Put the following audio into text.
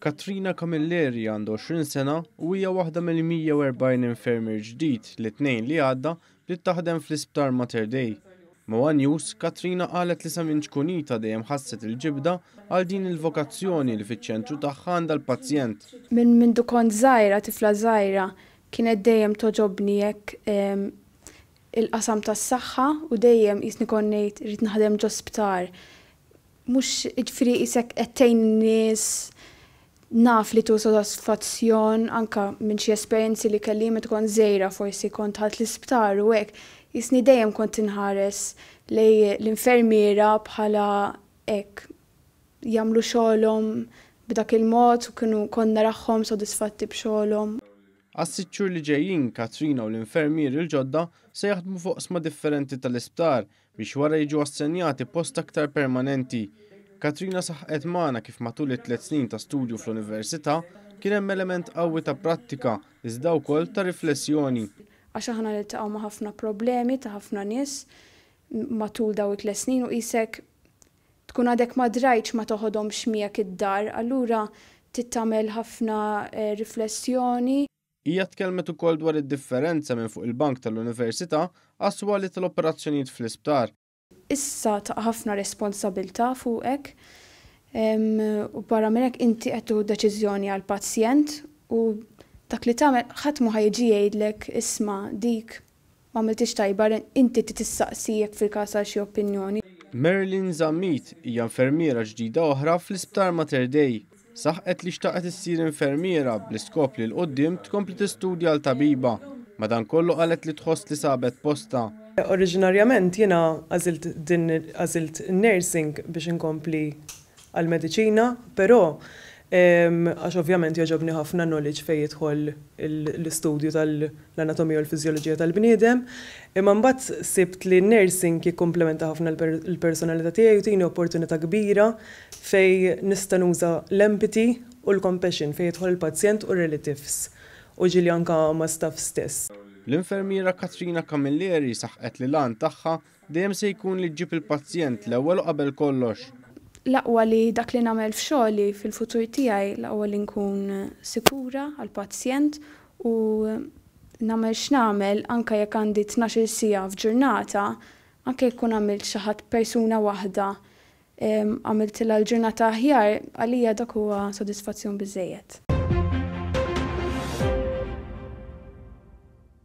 Katrina Camilleri għandha 20 sena u hija waħda mill-140 infermier ġdid li t-Tnejn li għadda bdiet taħdem fl-Isptar Mater Dei. Ma' one News, Katrina qalet li sa minn ċkunita dejjem ħasset il-ġibda għal din il-vokazzjoni li fiċ-ċentru tagħha għandha l-pazjent. Minn mindu kont żgħira, tifla żgħira, kienet dejjem togħġobni hekk il-qasam tas-saħħa u dejjem qisni kont ngħid irrid naħdem ġo sptar. Mhux, jiġifieri qisek qed tgħin in-nies, naf li tu sodisfazzjon anke minn xi esperjenzi li kelli meta kont żgħira forsi kont dħalt l-isptar u hekk, qisni dejjem kont inħares lejn l-infermiera bħala hekk jagħmlu xogħolhom b'dak il-mod u kienu kont narahom sodisfatti b'xogħolhom. Għas-sitt xhur li ġejjin, Katrina u l-infermieri l-ġodda se jaħdmu f'oqsma differenti tal-isptar biex wara jiġu assenjati post aktar permanenti. Katrina saħqet magħna kif matul it-tliet snin ta' studju fl-università kien hemm element qawwi ta' prattika iżda wkoll ta' riflessjoni. Għax aħna niltaqgħu ma' ħafna problemi ta' ħafna nies matul dawn it-tliet snin u qisek tkun għadek ma drajtx ma toħodhomx miegħek id-dar, allura trid tagħmel ħafna riflessjoni. Hija tkellmet ukoll dwar id-differenza minn fuq il-bank tal-università għas-swali tal-operazzjonijiet fl-isptar. Issa taqa' ħafna responsabilità fuqek u barra minn hekk inti qed tieħu deċiżjoni għall-pazjent u dak li tagħmel ħadd mhu ħa jiġi jgħidlek isma' dik M'għamiltix tajba, inti trid tissaqsi jekk fil-każ għal xi opinjoni. Marilyn Zammit hija infermiera ġdida oħra fl-Isptar Mater Dei. Saħqet li xtaqet issir infermiera bl-iskop li 'l quddiem tkompli tistudja għal tabiba. Madankollu qalet li tħoss li sabet postha. Oriġinarjament jiena għażilt din għażilt in-nursing biex inkompli għall-mediċina, però għax ovvjament jogħġobni ħafna knowledge fejn jidħol l-istudju tal-anatomija u l-fiżjoloġija tal-bniedem, imma mbagħad sibt li n-nursing jikkumplementa ħafna l-personalità tiegħi u jtini opportunità kbira fejn nista' nuża l-empathy u l-compassion fejn jidħol il-pazjent u r-relatives u ġieli anke ma' staff stess. L-infermiera Katrina Camilleri saħqet li l-għan tagħha Dejjem se jkun li ġġib il-pazjent l-ewwel u qabel kollox. L-aqwa li dak li nagħmel f'xogħli fil-futur tiegħi, l-aqwa li nkun sikura għall-pazjent u nagħmel x'nagħmel anke jekk għandi 12-il siegħa f'ġurnata, anke jekk ikun għamilt xi ħadd persuna waħda għamiltilha l-ġurnata aħjar, għalija dak huwa sodisfazzjon biżżejjed.